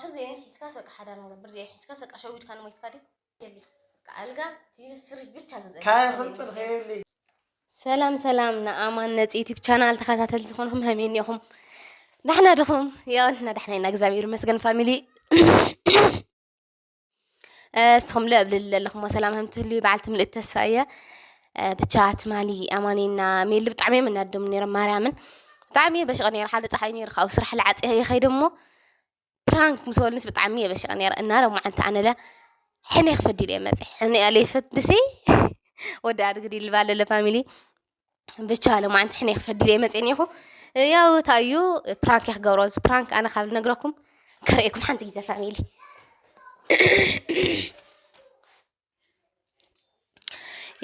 ብርዚኤን ሒዝካስ በቃ ሓዳር ንገብር፣ ብርዚኤን ሒዝካስ በቃ ሸዊድካ ንሞይትካ ድዩ? የሊ። በቃ ኣልጋ፣ እቲ ፍሪጅ ብቻ ግዘ። ካይ ከምጽእ ከየሊ። ሰላም ሰላም፣ ንኣማን ነፂ ዩቲብ ቻናል ተኸታተልቲ ዝኾንኩም ከመይ እኒኹም? ዳሕና ድኹም? ያው ንሕና ዳሕና ኢና፣ እግዚኣብሔር ይመስገን ፋሚሊ። እ፣ እስኹም ለእብልል ለለኹም ሰላም ከም ትህልዩ በዓልቲ ምልእቲ ተስፋ እየ። እ፣ ብቻ ትማሊ ኣማኒና ሜሊ ብጣዕሚ እዮም እናደሙ ነይሮም ማርያምን። ብጣዕሚ እየ በሽቐ ነይረ። ሓደ ፀሓይ ነይሩ፣ ካብኡ ስራሕ ልዓፅየ ይኸይድ እሞ ፕራንክ ምስ በሉንስ ብጣዕሚ እየ በሽቐ ነይረ። እና ሎማዓንቲ ኣነለ ሕነ ክፈዲ ኢለ እየ መፅየ። ሕነ እያ ለይፈድሲ ወዲ ኣድግዲ ልባለለ ፋሚሊ። ብቻ ሎማዓንቲ ሕነ ክፈዲ ኢለ እየ መፅየ እኒኹ። ያው እንታይ እዩ ፕራንክ እየ ክገብሮ። እዚ ፕራንክ ኣነ ካብ ልነግረኩም ከርእየኩም ሓንቲ ግዜ ፋሚሊ።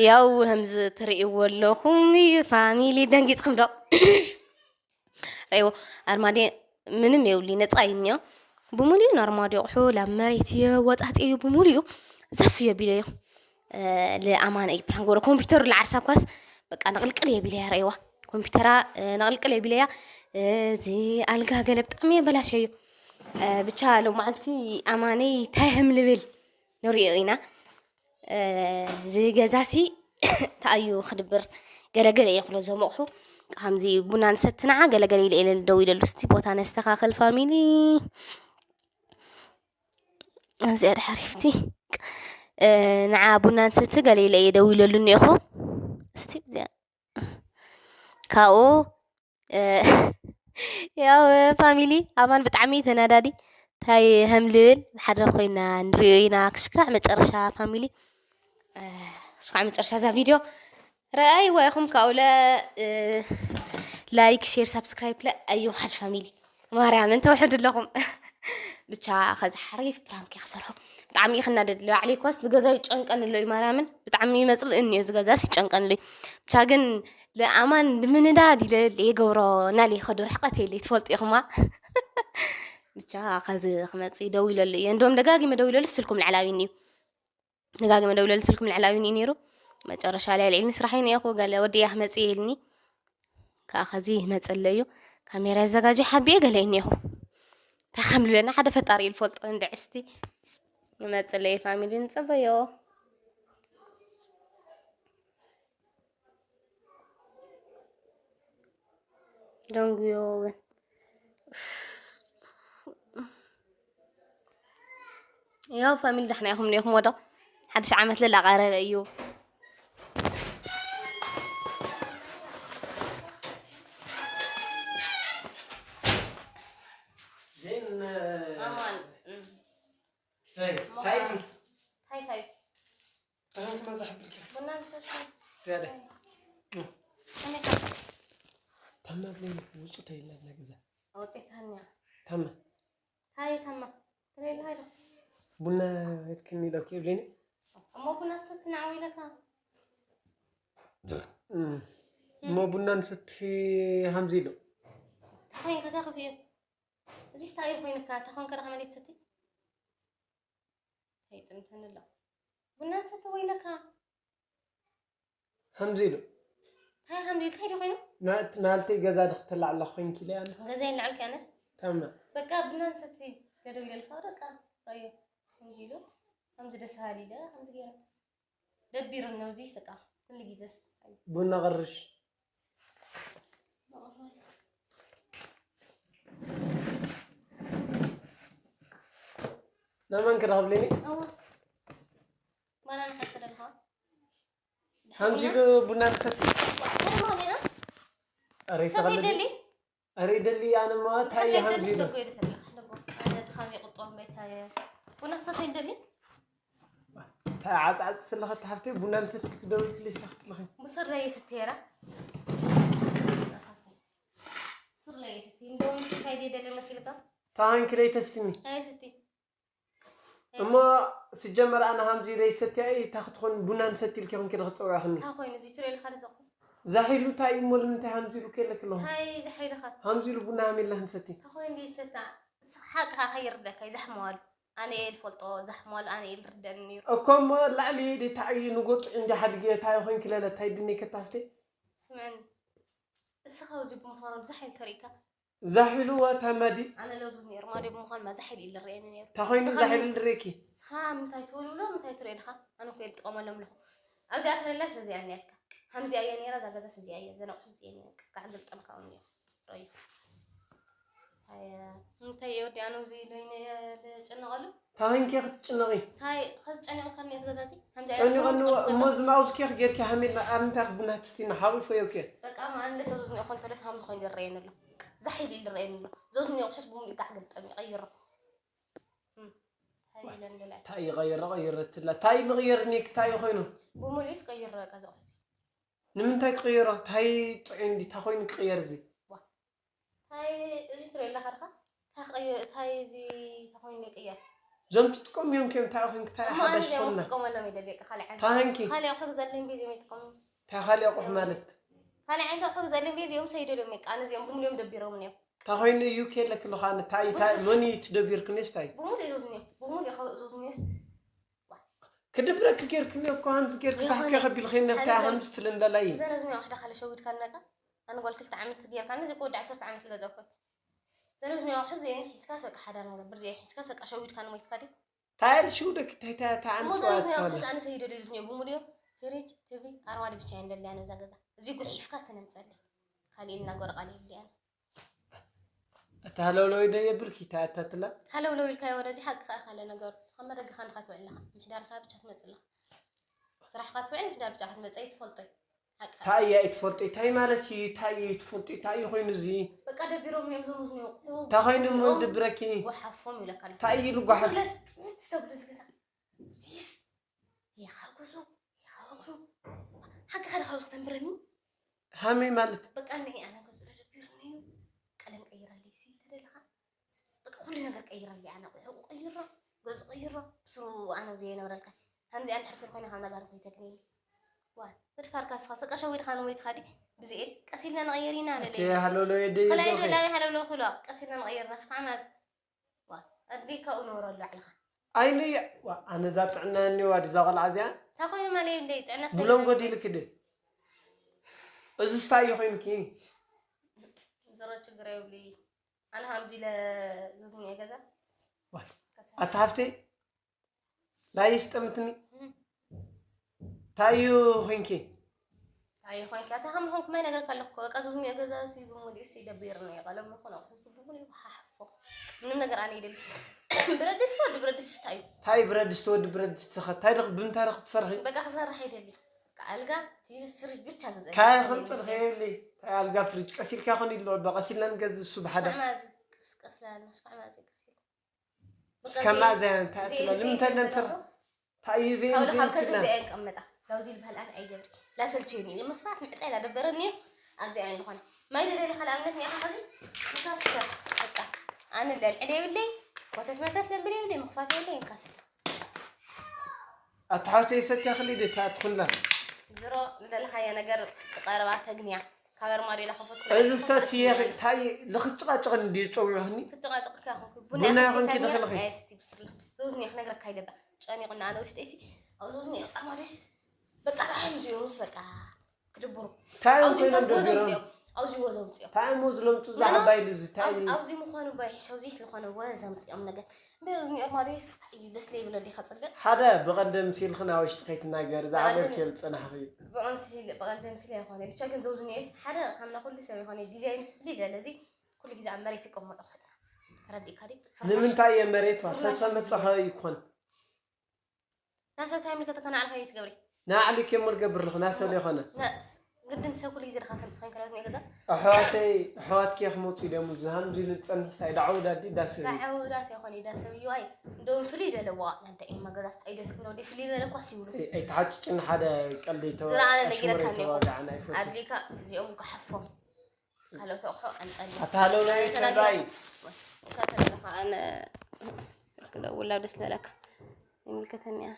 ያው ከምዚ ትርእይዎ ኣለኹም እዩ ፋሚሊ። ደንጊፅኩም ዶ? ረእይዎ፣ ኣርማድየ ምንም የብሉ፣ ነፃ እዩ እኒኦ። ብሙሉኡ ኣርማድዮ ኣቑሑ ላብ መሬት እየ ወፃፅየዮ ብሙሉኡ ዘፍ እየ ቢለዮ። እ፣ ለኣማነ እዩ ፕራንክ ጎረ። ኮምፒውተሩ ለዓርሳ ኳስ በቃ ንቕልቅል እየ ቢለያ ረእይዋ። ኮምፒውተራ፣ እ፣ ንቕልቅል እየ ቢለያ። እዚ ኣልጋ ገለ ብጣዕሚ እየ በላሸዮ። እ፣ ብቻ ሎማዓንቲ ኣማነይ እንታይ ህም ልብል ንሪኦ ኢና። እ፣ እዚ ገዛሲ እንታይ እዩ ክድብር? ገለገለ እየ ክሎ ዘሞቕሑ። ከምዚ ቡና ንሰቲ ንዓ ገለገለ ኢለ ኢለ ደው ኢለሉ። እስቲ ቦታ ነስተኻኽል ፋሚሊ። ኣብዚኣ ድሓሪፍቲ፣ እ፣ ንዓ ቡና ንሰቲ ገለ ኢለ እየ ደው ኢለሉ እኒኦኹ። እስቲ እዚኣ ካብኡ፣ እ፣ ያው ፋሚሊ ኣማን ብጣዕሚ ተናዳዲ። እንታይ ከም ልብል ብሓደ ኮይና ንሪኦ ኢና ክሽክራዕ መጨረሻ ፋሚሊ። እ፣ ክሽክራዕ መጨረሻ እዛ ቪድዮ ረኣይዋ ኢኹም። ካብኡ ለ፣ እ፣ ላይክ፣ ሼር፣ ሳብስክራይብ ለ ኣዩ ሓደ ፋሚሊ። ማርያምን ተውሕድ ኣለኹም። ብቻ ኸዚ ሓሪፍ ፕራንክ እየ ክሰርሖ። ብጣዕሚ እየ ክናደድ። ንባዕለይ እኳስ ዝገዛ ይጨንቀኒ ኣሎ እዩ ማርያምን። ብጣዕሚ ይመፅልእኒ እዩ ዝገዛስ ይጨንቀኒ ኣሎ እዩ። ብቻ ግን ለኣማን ንምንዳድ ኢለ የገብሮ ናለይ ይኸዶ ርሕቀት የለ ትፈልጡ ኢኹማ። ብቻ ኸዚ ክመፅእ ደው ኢለሉ እየ። እንደውም ደጋጊመ ደው ኢለሉ ስልኩም ልዕላዊኒ እዩ። ደጋጊመ ደው ኢለሉ ስልኩም ልዕላዊኒ እዩ ነይሩ። መጨረሻ ላይ ኣልዒልኒ ስራሕ እየ ነይኹ። ገለ ወዲ እያ ክመፅእ ኢልኒ። ከዓ ኸዚ ይመፅለዩ። ካሜራ የዘጋጀ ሓቢኤ ገለ እኒኹ። እንታይ ከም ልብለና ሓደ ፈጣሪ እዩ ዝፈልጦ። እንድዕስቲ ይመፅለዩ ፋሚሊ ንፅበዮ። ደንጉዮ እውን። ያው ፋሚሊ ዳሕና ኢኹም እኒኹም ወዶ ሓድሽ ዓመት ለላቐረበ እዩ። ዜን፣ ኣማን፣ እም። ታይ፣ ሞ-፣ ታይ ሲ? ታይ፣ ታይ። ኣሁን ከማን ዝሓብልካ። ቡና ንሰቲ። ያደ። ታይ። እም። ከመይ ከ? ታማ ብለኒ፣ ውጹ ተይላ ናገዛ። ወጺእታኛ። ታማ። ታይ ታማ። ትሬል ሃይዶ። ቡና የትክኒ ዶ ኬብሌኒ? እሞ ቡና ትሰቲ ንዓው ኢለካ። እም። እም። እሞ ቡና ንሰቲ ሃምዚ ኢሎ። ታኸይን ከታ ከፍዩ። እዚስ እንታይ እዩ ኮይንካ? ተኾንከ ደኣ ከመይ ትሰቲ? ኣይጥምተኒ ኣሎ። ቡና ትሰቲ ወይለካ? ሃምዚ ኢሉ። እንታይ ሃምዚ ኢሉ? እንታይ ድዩ ኮይኑ? ና-፣ ናልተይ ገዛ ድኽተላዕላ ኮይንኪ ኢለ ኣነ። ገዛ ይላዕልኪ ኣነስ? ታማ። በቃ ቡና ንሰቲ ገደው ኢለልካ በቃ። ራዮ። ሃምዚ ኢሉ። ሃምዚ ደስ በሃሊ ኢለ፣ ሃምዚ ገይረ። ደቢሩ ነው እዚስ በቃ። ኩሉ ግዜስ። ቡና ቅርሽ። ናመን ክረኽብለኒ? እዋ። ማራ ንሓሰረ ኣለኻ? ሃምዚ ዶ ቡና ንሰቲ? ዋእ፣ ከደማ ጌና? ኣረ ሰቲ ይተኸለኒ። ደሊ? ኣረ ደሊ ኣነ ማ ታይ ከደሊ ሃምዚ ዶ? ደጎ ይደሰለኻ፣ ደጎ። ኣነ ድኻም ይቕጦም ቤታ የ-፣ ቡና ክሰቲ ደሊ? ታይ ዓጽዓጽ ስለኻ ተሓፍቲ ቡና ንሰቲ ክደውል ክልሳ ክትለኺ። ብስር ላይ ስትየራ። ስር ላይ ስቲ። እንደውም እንታይ ደለ መሲልካ? ታንክ ላይ ተስኒ። ኣይ ስቲ። እሞ ስጀመር ኣነ ሃምዚ ደይ ሰትያ እይ፣ እታ ክትኾን ቡና ንሰቲ ኢልኪ ኹን ክደ ክጸውዕኽኒ። እንታይ ኮይኑ? እዚ ትሪኦ ኢልካ ዶ ዘኹ? ዛሒሉ እንታይ እሞ ንምንታይ ሃምዚ ኢሉ ከለክ ኣለኹ? እንታይ ዛሒልኻ? ሃምዚ ኢሉ ቡና ሃሜላ ክንሰቲ። እንታይ ኮይኑ ደይ ሰታ? ንስኻ ሓቅኻ ከይርደካ እዩ ዛሕመዋሉ። ኣነ እየ ዝፈልጦ ዛሕመዋሉ፣ ኣነ እየ ዝርደኒ ነይሩ። እኮ እሞ ላዕሊ ደይ ታዕዩ ንጎጡ እንዲ ሓድጊ እንታይ ኾይንኪ ለለ እንታይ ድነይ ከታፍቴ? ስምዕኒ። እስኻ ኣብዚ ብምዃኑ ዛሒል ተሪእካ ዛሒሉ ዋታ ማዲ። ኣነ ሎዙ ነይሩ ማዲ ብምዃን ማዛ ሒል ኢለ ርአየኒ ነይሩ። እንታይ ኮይኑ ንስኻ ዛሒሉ ምን- ድሬኪ? ንስኻ ምንታይ ትብል ብሎ ምንታይ ትርኢ ኢልካ? ኣነ እኮ እየ ዝጥቀመሎም ኣለኹ። ኣብዚኣ ከለላስ እዚኣ እኒኣትካ። ከምዚኣ እየ ነይራ፣ እዛ ገዛስ እዚኣ እየ፣ እዘን ኣቑሑ እዚአ እየ ነይረ። ክካዕ ግልጠም ካብኦም እኒኦ። ረዩ። ኣየ፣ እንታይ እየ ወዲ ኣነ እዚ ኢሉ ይነ ልጭነቐሉ? ታኸንኪ ክትጭነቒ? እንታይ ከዝጨነቐካ እኒኦ እዚ ገዛ እዚ? ከምዚኣ ጨኒቐኒ ስምዒት እሞ ከምዝፈልጦ? ዝማውዝኪ ክጌርኪ ሃሚልና ኣብ እንታይ ክቡናት እስቲ ንሓቑፎ ዮኬ። በቃ ማንለስ ኣብዚ እኒኦ ኮንተለስ ሃምዚ ኮይኑ ይረየኒ ኣሎ። ዛሕ ኢሉ ይረየኒ ኣሎ። እዚ ኣብዚ እኒኦ ኣቑሑስ ብምሉእ ይጋዕ ግልጠም ይቐይሮ። እም፣ እንታይ ኢለ እንደላይ? እንታይ ይቐይሮ ቀይረትላ? እንታይ ልቕየርኒ? እንታይ ኮይኑ? ብምሉእስ ቀይሮ በቃ እዚ ኣቑሑት። ንምንታይ ክቕየሮ? እንታይ ጥዑይ እንዲ? እንታይ ኮይኑ ክቕየር እዚ? እንታይ እዚ ትርኢ ኣለኻ ድኻ? እንታይ ክቕየ-፣ እንታይ እዚ እንታይ ኮይኑ ይቕየር? እዞም ትጥቀሙ እዮም፣ ከም እንታይ ኮይኑ እንታይ እሞ ኣነ እዚኦም ሓደሽኮና? ክጥቀመሎም ይደሊ፣ በቃ ካልእ ዓይነት ታንኪ። ካልእ ኣቑሑ ክዘለኝ ቤት እዮም ይጥቀሙ። እንታይ ካልእ ኣቑሑ ማለት? ካልእ ዓይነት ኣቑሑ ክዘለኝ ቤት እዮም ሰይደሎም፣ በቃ ኣነ እዚኦም ብምሉኦም ደቢሮም እዮም። እንታይ ኮይኑ እዩ ከለክልኻ? እንታይ እንታይ ብዙሕ- መን እዩ ትደቢርክንስ እንታይ? ብምሉእ እዞዝኒ እዮም፣ ብምሉእ ካብ እዞዝኒስ ክድብረክ ጌርክኒ እኮ ሃምዚ ጌርክ ሳሕከ ይኹን ከቢልኸ ነፍታ ሓንዘል- ሃምዚ ትልንደላይ። እዘን እዝኒ ኣቑሑ ዳኸለ ሸዊድካ ነቃ ኣነ ጓል ክልተ ዓመት ገይርካ ነዚ እኮ ወዲ ዓሰርተ ዓመት ዝገዛእኩ። እዘን እዝኒ ኣቑሑ እዚአን ሒዝካ ሰቃ ሓዳር ንገብር፣ እዚአን ሒዝካ ሰቃ ሸዊድካ ንሞይትካ ድዩ? ታይል ሽውደክ ታይታ እሞ ታዓምጽ እዘን እዝኒ ዋጽዋለ። ኣቑሑ ኣነ ሰይደሉ እዝኒ እዮ ብምሉዮ ፍሪጅ፣ ቲቪ፣ ኣርማዲ ብቻ እየን ደልያ ነብዛ ገዛ። እዚ ጉሒፍካ ሰነምጸለይ። ካልእ ኢልና ጎረ ቃል የብልያን። ኣታ ሃለውለወይ ዶ የብልኪ ታያታትላ? ሃለውለው ኢልካዮ ወደዚ ሓቅኻ ኢኻ ለነገሩ። ንስኻ መደግኻ ንኻ ትውዕል ኣለኻ። ምሕዳርካ ብቻ ትመጽእ ኣለኻ። ስራሕካ ትውዕል ምሕዳር ብቻ ክትመጽእ ኣይትፈልጦይ። ሓቅኻ። ታያ ይትፈልጢ ታይ ማለት እዩ? ታይ ይትፈልጢ ታይ ኮይኑ እዚ? በቃ ደቢሮም እዮም ዞም ዝኒ ኣቑሑ። ታይ ኮይኑ ደቢሮም ድብረኪ? ጎሓፎም ይብለካ ኣለኹ። ታይ ኢሉ ጓሓፍ? ስለስ ምን ትሰብሉ ዝገዛ? ዚስ ይኻ ጉዞ ይኻ ኣቑሑ። ሓቅኻ ድኻ ክትንብረኒ? ሃመይ ማለት በቃ እኔ ኣነ ገዝኡ ደቢርኒ እዩ። ቀለም ቀይራለይ ሲ ተደለኻ። በቃ ኩሉ ነገር ቀይራለይ ኣነ ኣቑሑ ቀይሮ ገዝኡ ቀይሮ ብስሩ ኣነ ዘይነብረልካ። ከምዚ ኣነ ሕርትር ኮይነ ካብ ነጋር ኮይተክኒ። ዋ ምድፋርካ ስኻ ሰቀ ሸዊድካ ንሞይትካ ዲ ብዚኤ ቀሲልና ንቐየር ኢና እቲ ለለ ሃለሎ የደ ከላይ ይብልኺ። ደላዊ ሃለሎ ኩሎ ቀሲልና ንቐየር ናስካ ማዝ ዋ ኣድሊካ ኡኖረሉ ዓልኻ ኣይነ ዋ ኣነ እዛ ጥዕና እኒዋ ድዛ ቆልዓ እዚኣ እንታይ ኮይኑ ማለት እንደ ጥዕና ብሎም ጎዲልክ ድ እዚ ስታይ ኮይንኪ ዝሮ ችግር የብሉ ኣነ ሃምዚ ኢለ ዝዝኒ ገዛ ኣታ ሃፍተይ ላይስ ጠምትኒ ታዩ ኮይንኪ እንታይ ይኾንኪ ኣታ ከም ዝኾንኩ ማይ ነገር ካለኩ በቃ ዝዝኒ ገዛ ሲ ብሙሉ ሲ ደቢርኒ ቀለም ይኹን ኣቑሑ ብሙሉ ይሓሓፎ ምንም ነገር ኣነ ይደሊ ብረት ድስቲ ወዲ ብረት ድስቲ እዩ ታይ ብረት ድስቲ ወዲ ብረት ድስቲ ኸ ታይ ድኽ ብምንታይ ድኽ ትሰርሒ በቃ ክሰርሕ ይደሊ በቃ ኣልጋ ቲ ፍሪጅ ብቻ ገዛ ካይ ከም ጽርፈ የብሊ ታይ ኣልጋ ፍሪጅ ቀሲልካ ይኾን ይሎ በቐሲልና ንገዝ እሱ ብሓደ ስኳዕ ማዚ ቀስቀስ ላና ስኳዕ ማዚ ቀስ እስከማ ዘያ እንታይ ትላ ንምንታይ ለምትር ታይ እዩ ዘይ ካብ ዘይ ካብ ከዚ ትላ ዘይ ቀመጣ ላውዚ ልበሃል ኣነ ኣይገብር ላሰልቸኒ ንምኽፋት ምዕጻ ኢላ ደበረኒ ኣብዚ ኣይ ዝኾነ ማይ ደለለ ካልእ ኣብነት ኒኣ ከዚ ምሳስተ በቃ ኣነ ለልዕል የብለይ ወተት መተት ለብል የብለይ ምኽፋት የብለይ እንካስተ ኣታሓውተይ ሰትያ ክሊ ደታ ትኹንላ ዝሮ ዝደለኻዮ ነገር ብቐረባ ተግንያ ካብ ኣርማድዮ ላኸፈትኩ እዚ ስታች ታይ ልኽጭቃጭቕ እንዲ ጸውዑኽኒ ክትጨቃጨቅካ ይኹንኩ ቡና ቡና ይኹንኪ ይኹንኪ ደኸልኺ። ደኸልኺ ቡስሉ ዞዝኒ ክነግረካ ይለባ ጨኒቑና ኣነ ውሽጠይሲ ኣብ ዞዝኒ ኣርማድዮስ በቃ ራሕም ዝዮምስ በቃ ክድብሩ ታይ ኣብዚ ኮይነ ኳስ ወዘም ደቢሮም ጽኦም ኣብዚ ወዘም ጽኦም ታይ እሞ ዝለምጡ እዛ ኖ፣ ኖ። ዓባይ ልዚ ታይ ኣብዚ- ኣብዚ ምዃኑ ባይ ሸውዚ ስለኾነ ወዘም ጽኦም ነገር በዚ ኣርማድዮስ እዩ ደስ ለይብሎ ዲኻ ጽብቅ ሓደ ብቐደም ሲልኽን ኣብ ውሽጢ ከይትናገር እዛ ብቐደም- ዓበርኬ ዝጸናሕኺ እዩ ብቐንሲ ብቐልደም ስለ ይኾነ ብቻ ግን ዘውዝኒኤስ ሓደ ከም ንኩሉ ሰብ ይኾነ ዲዛይኑ ፍልይ ዝበለ እዚ ኩሉ ግዜ ኣብ መሬት ይቀመጦ ኮይና ተረዲእካ ዲ ንምንታይ እየ መሬት ዋ ፍርናሽ ሰብሰብ መጸኸ ይኮን ናሰብ ታይ ምልከተካ ንዓልኻ እዩ ትገብሪ ንዓሊ ከሞ ልገብር ኣለኹ ናሰብ ይኾነ ናስ ግድን ሰብ ኩሉ ግዜ ድኻ ከምዚ ኮይንካ ናብዚ ገዛ ኣሕዋተይ ኣሕዋትኪ ክመፁ ደሞ ዝሃምዚ ኢሉ ዝፀንሕ ስታይ ዳዓው ዳዲ ዳስብ እዩ ዳዓውዳት ይኾነ ዳሰብ እዩ ኣይ እንደውም ፍልይ ዝበለ ዋቕ ናንተ እዩ መገዛ ስታይ ደስ ክብሎ ዲ ፍልይ ዝበለ ኳስ ይብሉ ኣይተሓጭጭን ሓደ ቀልዲ ዝረኣነ ኣሽሙር ነጊረካ እኒኹ ተዋጋዕና ኣይፈቱ ኣድሊካ እዚኦም ክሓፎም ካልኦት ኣቑሑ ኣንፀሊ ኣታለውና ተናገር ይፈዳይ እንታይ ተለኻ ኣነ ክደውላ ደስ ዝበለካ ይምልከተኒ እያ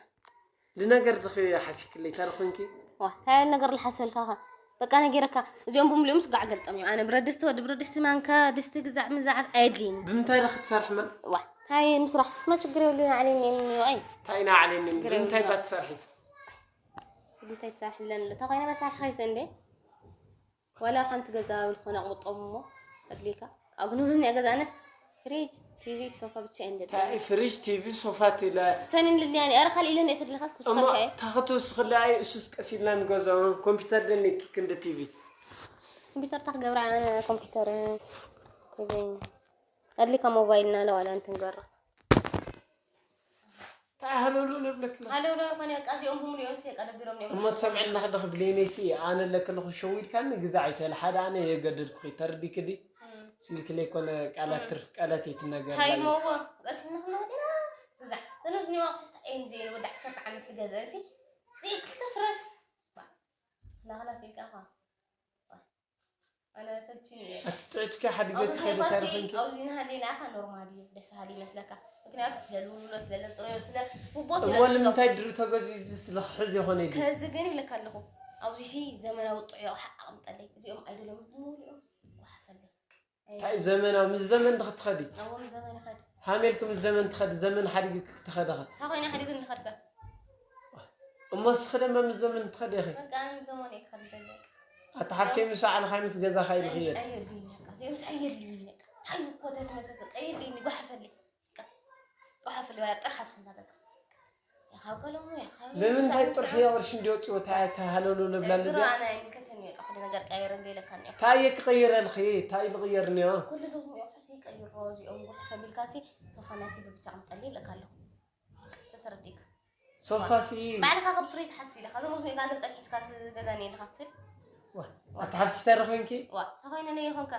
ዝነገር ዝኺ ሓሲክለይ ታሪክ ኮንኪ ዋ እንታይ ነገር ልሓሰልካ ኸ በቃ ነጊረካ እዚኦም ብምልኦም ስጋዕ ገልጠም እዮም ኣነ ብረት ድስቲ ወዲ ብረት ድስቲ ማንካ ድስቲ ግዛዕ ምዛዕ ኣየድልይኒ ብምንታይ ዳ ክትሰርሕ መን ዋ እንታይ ምስራሕ ስማ ችግር የብሉ ንዓለኒ ኣይ እንታይ ናዕለኒ ግረ ብምንታይ ይብሉ። ባ ትሰርሒ እንታይ ትሰርሕለን ኣሎ እንታይ ኮይነ መሳርሒ ከይሰ እንዴ ዋላ ሓንቲ ገዛ ብልኾነ ኣቕምጦም እሞ ኣድልየካ ኣብ ክንውዝን እያ ገዛእነስ ፍሪጅ፣ ቲቪ፣ ሶፋ ብቻ እየን ደድልያ። እንታይ ፍሪጅ፣ ቲቪ፣ ሶፋ ትለ ሰኒን ልልያኒ። ኣረ ካልእ ኢለን እየ ተድለኻስ እሞ ክውስኸልካ እየ። ታኸትውስኽላ እየ እሱስ ቀስ ኢልና ንገዝኦ። ኮምፒውተር ደኒኪ ክንዲ ቲቪ ኮምፒውተር ታክገብራ ኣነ ኮምፒውተር ቲቪ ኣድሊካ ሞባይል እና ለዋላ እንትን ገራ እንታይ ሃለሉ ንብለክላ ሃለው ዶ ይኾን በቃ እዚኦም ብምልኦም ሲ ቀደቢሮም እዮም እሞ ትሰምዕና ክደ ክብለይነይሲ ኣነ ለክለኹ ሸዊድካኒ ግዛዕ ይተል ሓደ ኣነ የገደድኩ ተርዲክዲ ስልክ ለይኮነ ቃላት ትርፍ ቃላት ይትነገር ሃይሞዎ በስ ንኽንወት ኢና ግዛዕ ተነዝኒዋ ክስታ ኤንዚ ወዲ ዓሰርተ ዓመት ዝገዘእሲ ክልተ ፍረስ ላኽላ ሲልቃኻ ኣነ ሰልችኒ እየ ኣትጥዕጭካ ሓዲገ ትኸደ ታሪኽንኪ ኣብዚ ናሃለይ ንኣኻ ኖርማል እዩ ደስ ሃሊ ይመስለካ ምክንያቱ ስለ ልውልሎ ስለ ለፅዮ ስለ ውቦት እሞ ንምንታይ ድሩ ተገዚኡ ስለ ክሕዝ ይኾነ ኢሉ ከዚ ግን ይብለካ ኣለኹ ኣብዚ ሲ ዘመናዊ ጥዑዮ ሓቅ ኣቕምጠለይ እዚኦም ኣይደሎም ብምልኦም ዋሓፈለይ እንታይ ዘመናዊ ምስ ዘመን ድኽትኸዲ ኣዎም ዘመን ይኸድ ሃሜልክ ምስ ዘመን ትኸዲ ዘመን ሓዲግክ ክትኸደኸ እንታይ ኮይነ ሓዲግን ይኸድካ እሞ ስኽ ደማ ምስ ዘመን ትኸዲ ኢኺ በቃ ኣነ ዘመን እየ ክኸድ ዘለካ ኣታ ሓፍተይ ምስ ዓልኻይ ምስ ገዛኻ ኢልኽየ ኣየድልዩኒ በቃ እዚኦም ስ ኣየድልዩኒ በቃ እንታይ ኮተት መተት ቀየድልዩኒ ጓሓፈለይ ጓሓፈለይ ዋላ ጥርሓት ከምዛ ገዛ ካብ ቀለሙ ካብ ንምንታይ ጥርሒ ቅርሺ እንዲወፅዎ ተሃለሉ ንብላ ዝሮ ለዚኣ ኣነ ኣይምልከተኒ በቃ ኩሉ ነገር ቀየረ እንደይለካ እኒኦ እንታይ ክቕይረልኺ እንታይ ዝቕየር እኒኦ ኩሉ ሰብ ዝኒኦ ኩሲ ቀይሮ እዚኦም ጓሓፈ ቢልካሲ ሶፋ ናይ ቲቪ ብቻ ቅምጠሊ ይብለካ ኣለኹ ተተረዲእካ ሶፋሲ ባዕልኻ ካብ ስረይ ትሓስብ ኢለካ እዞም ዝኒኦ ጋገር ጠፊስካ ገዛ እኒኦ ኢልካ ክትብል ኣቲ ሓፍቲ ተረኺንኪ ዋ እንታይ ኮይነ ነይ ይኾንካ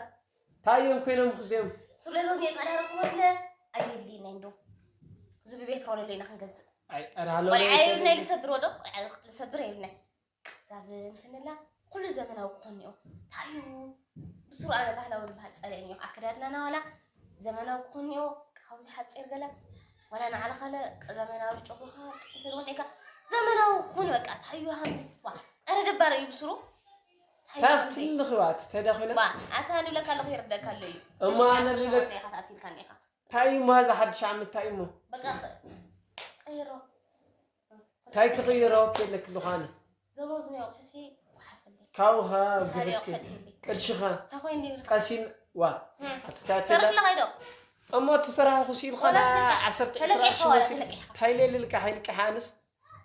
እንታይ እዮም ኮይኖም ክዚኦም ስለ ዞዝ ኔ ጻዳ ረክቦት ለ ኣይልይና እንዶ እዚ ብቤት ሮል ለይና ክንገዝእ ኣይ ኣራሎ ቆልዓ ይብልና ይልሰብር ወዶ ቆልዓ ዝሰብር ይብልና ዛብ እንትንላ ኩሉ ዘመናዊ ክኾን እኒኦ ታዩ ብስሩ ኣነ ባህላዊ ዝበሃል ጸረ እኒኦ ኣከዳድናና ዋላ ዘመናዊ ክኾን እኒኦ ካብዚ ሓጺር ገለ ዋላ ንዓለኻለ ዘመናዊ ጨጉርኻ እንተድወን ኢካ ዘመናዊ ክኾን በቃ ታዩ ሃምዚ ዋ ኣረ ደባሪ እዩ ብስሩ ታኽትልኽባት ተዳኺና ባ ኣታ ንብለካ ኣለኹ ይርደካ ኣሎ እዩ እሞ ኣነ ንብለካ- ኢኻ ተኣቲልካ እኒኻ እንታይ እዩ መሃዛ ሓድሽ ዓመት እንታይ እዩ እሞ በቃ ቀይሮ እንታይ ክቕይሮ ከለክ ልዃነ ዘቦዝኒ ኣቑሑሲ ጓሓፈልኒ ካብኻ ካልእ ግድፍክ ኣቑሑት የለይ ቅርሽኻ እንታይ ኮይኑ ይብል ቀሲን ዋ ኣትታትላ ሰረትለ ከይዶ እሞ እቲ ስራሕ ክሲልኾና ዓሰርተ ዕስራ ቅርሺ ተለቂሕዋ መሲል ተለቂሕካ እንታይ ኢለ ልልቃሕ ይልቅሕ ኣንስ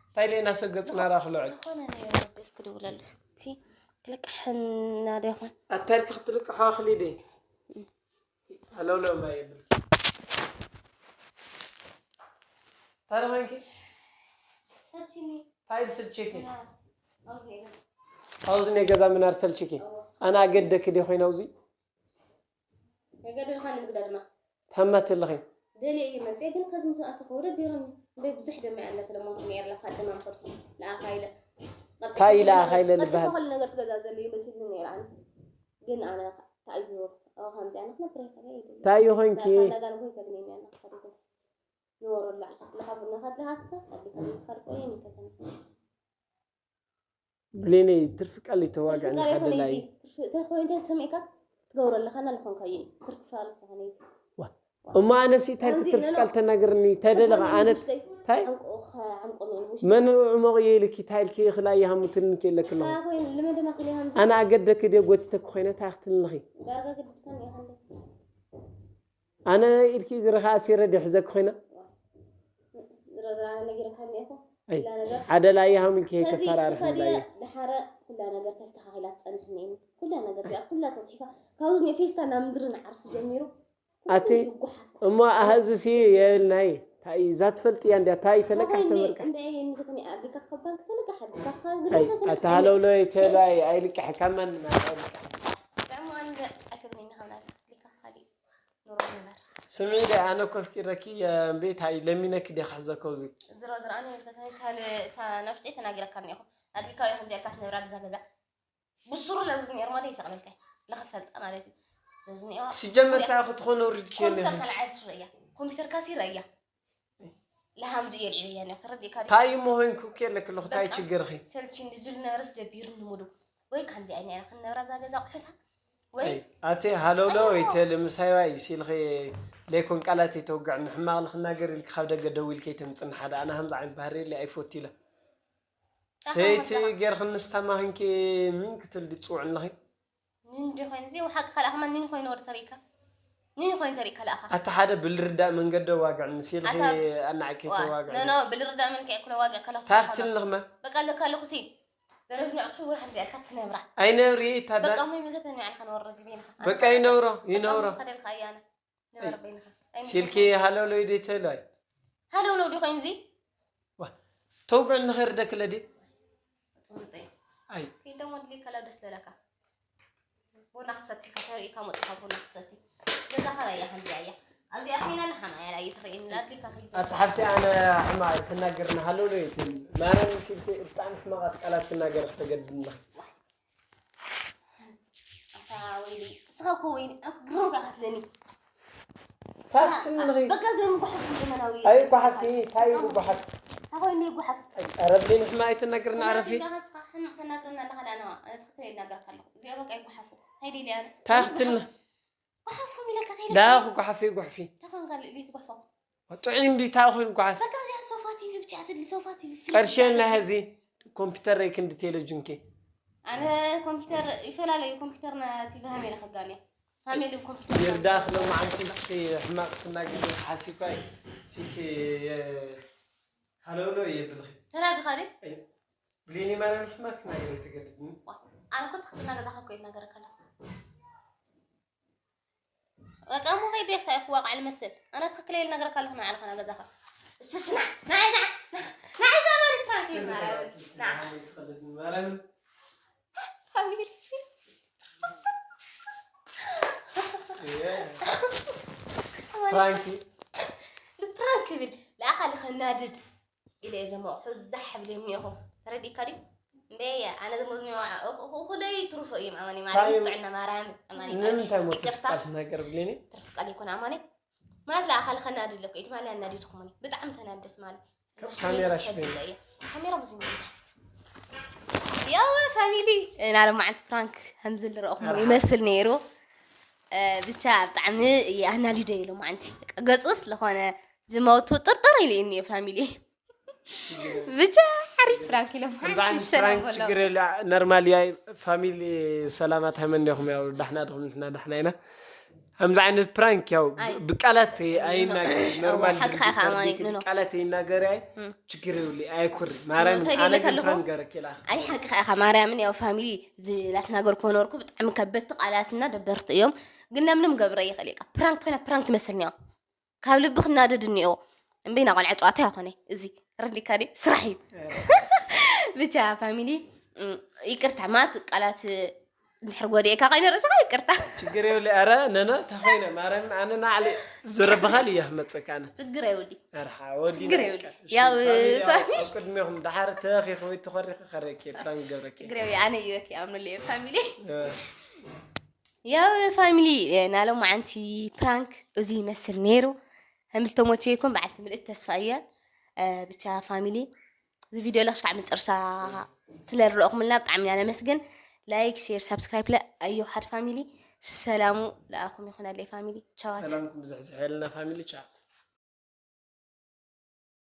እንታይ ኢለ እናሰገፅና ራኽ ልዑል ዝኾነ ነገር ወደፍ ክድውለሉ ስቲ ክልቅሕና ዶ ይኾን ኣታልክ ክትልቅሖ ኣኽሊደ ኣለውለማ የብልኪ እንታይ ኮይንኪ ሰልችኒ እንታይ ስልችኪ ኣውዚ ነገር ኣብዚ ናይ ገዛ ምናር ሰልችኪ ኣነ ኣገደክ ዲ ኮይና ኣብዚ ነገር ድልኻ ንምግዳ ድማ ተመትልኺ ደልየ እየ መፅየ ግን ከዚ ምስ ኣተኸ ወደ ቢሮኒ እምበይ ብዙሕ ደማ ኣለተ ለማ ነርላ ካብ ደማ ምኸድኩ ለኣኻ ኢለ እንታይ ኢለ ኣኻ ኢለ ዝበሃል ከሉ ነገር ትገዛ ዘሎ ይመስልኒ ነይረ ኣነ ግን ኣነ ተኣዩ ኣብ ከምዚ ኣነ ክነብር ይኽእል እየ እንታይ እዩ ኮይንኪ ናጋ ንጎይ ተግነኛ ና ሓደ ገዛ ንወሮ ላዕልካ ትለካ ቡና ከድልካ ስተ ኣሊካ ዘይትኸልፎ እየ ሚተሰነ ብሌነይ ትርፊ ቃል ይተዋግዕ ፍቃድ ይኾነ ንሓደላይ እዚ ተኮይንተ ተሰሚዕካ ትገብሮ ኣለካ እና ልኾንካ እየ ትርክፋ ኣለስኾነ እዚ እሞ ኣነሲ እንታይ ክትርፊ ቃል ተናገርኒ ተደለኻ ኣነ እንታይ ዓምቆ እየ ንውሽ መን ዕሞቕ እየ ኢልኪ እንታይ ኢልኪ ይኽላ ይሃሙትኒ ከለኩ ኮይኑ ልመደማ ክልያ ሃምዚ ኣነ ኣገደክ ደ ጎቲተክ ኮይነ እንታይ ክትልንኺ ዳርጋ ግድትካ እኒኻ ኣነ ኢድኪ እግርኻ ኣሲረ ደ ሕዘክ ኮይነ ዝሮ ዝራነ ነጊረካ እኒኹ ኣይ ኩላ ነገር ሓደ ላይ ሃምልኪ ከዚ ከፈራርሕ ትኸድዮ ላይ ድሓረ ኩላ ነገር ተስተኻኺላ ትፀንሕ እኒኒ ኩላ ነገር እዚኣ ኩላ ተውሒፋ ካብዚ ኔ ፌስታ ናብ ምድሪ ንዓርሱ ጀሚሩ ኣቲ ይጓሓፍ እሞ ኣህዝሲ የልናይ ታይ እዛ ትፈልጥያ እንድያ ታይ ተለቃሕ ተመርቃ እንደ ይሄን ከተኒ ኣዲካ ከባን ከተለቃሕ ኣዲካ ኣይ ኣተሃለውሎ ይተላይ ኣይልቃሕ ካብ ማንም ኣይልቃሕ ዳሞ ኣንደ ኣይተግነኝ ኻብና ሊካ ካሊ ኑሮ ንበር ስሚ ደ ኣነ ኮፍቂረኪ እምቤት ታይ ለሚነኪ ደ ክሕዘ ከውዚ ዝሮ ዝረኣኒ ይብል ከተኒ ካልእ እታ ናውሽጢ ተናጊረካ እኒኹ ኣድልካ ዮ ከምዚ ኣልካ ትነብራ ድዛ ገዛ ብሱሩ ለብዚ ነርማ ደ ይሰቕለልካ ለኸፈልጣ ማለት እዩ ዘብዚ ነዋ ሲጀመር ታይ ክትኾነ ውሪድኪ ኮምፒተር ኣለኺ ካልዓይ ስረያ ኮምፒተር ካሲ ረያ ለሃምዚ እየ ልዕለያ ነያ ተረዲእካ ዲ ታይ እሞ ሆይንኩ ከለክሎ ታይ ችግርኺ ሰልቺ እንዲ ዝብል ነበረስ ደቢሩ ንሙዱ ወይ ከምዚ ኣይና ኢና ክንነብራ እዛ ገዛ ኣቑሑታ ወይ ኣይ፣ ኣቴ ሃለውሎ ይተል ምሳይዋ ይሲልኺ ለይኮን ቃላት ይተውግዕ ንሕማቕ ልኽናገር ኢልኪ ካብ ደገ ደው ኢልኪ ተምፅኒ ሓደ ኣነ ሃምዚ ዓይነት ባህሪ የለ ኣይፈቱ ኢለ ሰይቲ ጌርኽንስ ተማሂንኪ ምን ክትል ድፅውዕ ኣለኺ ምን ዲ ኮይኑ እዚ ሓቂ ካልኣ ከማን ምን ኮይኑ ወደ ተሪካ ምን ኮይኑ ተሪእካ ለኣኻ? ኣታ ሓደ ብልርዳእ መንገዲ ዋግዕኒ ሲልኺ ኣታ- ኣናዕቂ ዋ፣ ተዋግዕ ኖ ኖ ብልርዳእ መልክዕ ክሎ ዋግዕ ከለኹ ታክትልንኽመ በቃ ለካ ኣለኹ ሲ ዘረዝኖ ዕሑ ወይ ሓንቲ ያልካ ትነብራ ኣይነብሪ ታዳ በቃ ሞይ ምልከተኒ ባዕልኻ ንወሮ እዚ በይንኻ በቃ ይነብሮ ይነብሮ ከደልካ እያነ ንበር በይንኻ ሲልኪ ሃለውለው ደይተላይ ሃለውለው ዲ ኮይኑ እዚ ተውግዕ ንኸርደክለ ዲ ትምፅእ ኣይ ከይዶም ወድሊ ከላ ደስ ለለካ ቡና ክትሰቲ ከተርእካ መፅካ ቡና ክትሰቲ ገዛ ከላያ ከምዚኣ እያ ኣብዚኣ ኮይና ንሓማ እያ ላየ ትርእየኒ ላድሊካ ከይዱ ኣታ ሓፍቲ ኣነ ሕማቕ ትናገርና ሃለውለው ይትል ማርያም ሲልኪ ብጣዕሚ ሕማቓት ቃላት ትናገር ተገድድና ኣታ ወይሊ እስኻ እኮ ወይኒ ኣብ ግሮም ከኣ ክትለኒ ታክስንኺ በቃ ዞም ጓሓፍ ዘመናዊ ኣይ ጓሓፍቲ ታይ ጓሓፍ ኣኾይኒ ጓሓፍ ረብሊን ሕማቕ ኣይትናገርና ዓረፊ ተናግርና ኣለኻ ዳኣ ኣነ ትኽክል ይናገርካ ኣለኹ እዚኣ በቃ ይጓሓፉ እንታይ ደልያ ኣነ ታክትልና ጓሓፉ ሚለካ ከይለ ዳኹ ጓሓፊ ጓሕፊ ተኾንካ ልእሊ ትጓፋ ጥዑይ እንዲ ታ ኮይኑ ጓሓፍ በቃ እዚኣ ሶፋ ቲቪ ብቻ ትድሊ ሶፋ ቲቪ ቀርሸ የላ ሕዚ ኮምፒተር ይ ክንዲ ቴሌቪዥንኪ ኣነ ኮምፒተር ይፈላለዩ ኮምፒተርና ቲቪ ሃሜለ ከጋንያ ሃሜለ ኮምፒተር ይርዳኽ ሎማዓንቲ እስኪ ሕማቕ ትናገሪ ሓሲብካ እዩ ሲኪ ሃለውሎ የብልኺ ተናድኻ ድዩ ብሌኒ ማርያም ሕማቕ ክናገሪ ትገድድኒ ኣነ ኮ ትኽክልና ገዛኻ እኮ ይናገረካ ኣለኹ በቃ እሞ ከይደ ይፍታ ይኽዋ ቃል መስል ኣነ ትኽክለ ይል ነገረካ ኣለኹ ንዓለኻ ና ገዛኻ እሽሽ ና ናይ ና ናይ ሻመሪ ፕራንክ ይል ማርያምን ና ማርያምን ፋሚሊ ፕራንኪ ፕራንክ ይብል ለኣኻ ልኸናድድ ኢለ እየ ዘመቑሑ ዛሕ ብለ እኒኹም ተረዲእካ ድዩ እምበየ ኣነ ዘመዝኒዋ እኹለይ ትሩፎ እዮም ኣማኒ ማርያም ታዩ- ስጥዕና ማርያም ኣማኒ ንምንታይ ሞ ይቅርታ ትፍቃል ትናገር ብሌኒ ትርፍቃል ይኮን ኣማኒ ማለት ለኣኻ ልኸናድድ ለኩ ኢትማሊ ኣናዲድኩምኒ ብጣዕሚ ተናደስ ማለት ካብ ካሜራ ሽበይ እየ ካሜራ ብዙ እንዳት ያው ፋሚሊ ናለ ማዓንቲ ፕራንክ ከምዚ ዝረእኹም ይመስል ነይሩ እ፣ ብቻ ብጣዕሚ ኣናዲደ ኢሉ ማዓንቲ ገፁስ ዝኾነ ጅማውቱ ጥርጥር ኢሉ እዩ ፋሚሊ ብቻ ሓሪፍ ፕራንክ ኢሎም ሓንቲ ከምዚ ዓይነት ይሸነፍ ፕራንክ ኣሎ ችግር የለ ኖርማል እያ ፋሚሊ ሰላማት ሃይመን ዲኹም ያው ዳሕና ዲኹም ንሕና ዳሕና ኢና ከምዚ ዓይነት ፕራንክ ያው ኣይ። ብቃላት ኣይናገር ኖርማል ሓቂ ኸዓ ከኣ ማኒ፣ ኖ፣ ኖ። ብቃላት ኣይናገር ኣይ እም። ችግር የብሉ ኣይኩር ማርያም እንታይ ኣነ ኢለ ግን ከለኹ? ፕራንክ ገረኪ ኢላ ኣይ ሓቂ ኸዓ ኢኻ ማርያምን ያው ፋሚሊ ዝላትናገርኩ ነበርኩ ብጣዕሚ ከበድቲ ቃላትና ደበርቲ እዮም ግን ለምንም ገብረ ይኽእል እየ ፕራንክ ትኾይና ፕራንክ ትመስልኒ እያ ካብ ልቢ ክናደድ እኒኦ እምበይና ቆልዓ ጨዋታ ይኾነ እዚ ረዲካ ድዩ ስራሕ እዩ ብቻ ፋሚሊ እም፣ ይቅርታ ማት ቃላት እንድሕር ጎዲኤካ ኮይነ ርእስኻ ይቅርታ ችግር የብሉ ኣረ ነነ ተኾይነ ማርያምን ኣነ ናዕሊ ዝረብኻል እያ ክመፀካ ኣነ ችግር የብሉ ኣርሓ ወዲ ችግር የብሉ። ያው ፋሚሊ ኣብ ቅድሚኹም ደሓር ተኺኺ ወይ ተኸሪኺ ከረኪ ፕራንክ ገብረኪ ችግር የብሉ ኣነ ይበኪ ኣምኑሉ እየ ፋሚሊ እ፣ ያው ፋሚሊ ናሎማዓንቲ ፕራንክ እዚ ይመስል ነይሩ ከምልተሞቼ ይኩን በዓልቲ ምልእት ተስፋ እየ እ፣ ብቻ ፋሚሊ እዚ ቪድዮ ለክሽካዕ መጨረሻ ስለ ዝረእኹምልና ብጣዕሚ ኢና ነመስግን ላይክ ሼር ሳብስክራይብ ለ ኣዮ ሓደ ፋሚሊ ሰላሙ ለኣኹም ይኹነለይ ፋሚሊ ቻዋት ሰላምኩም ብዝሕዝሐልና ፋሚሊ ቻት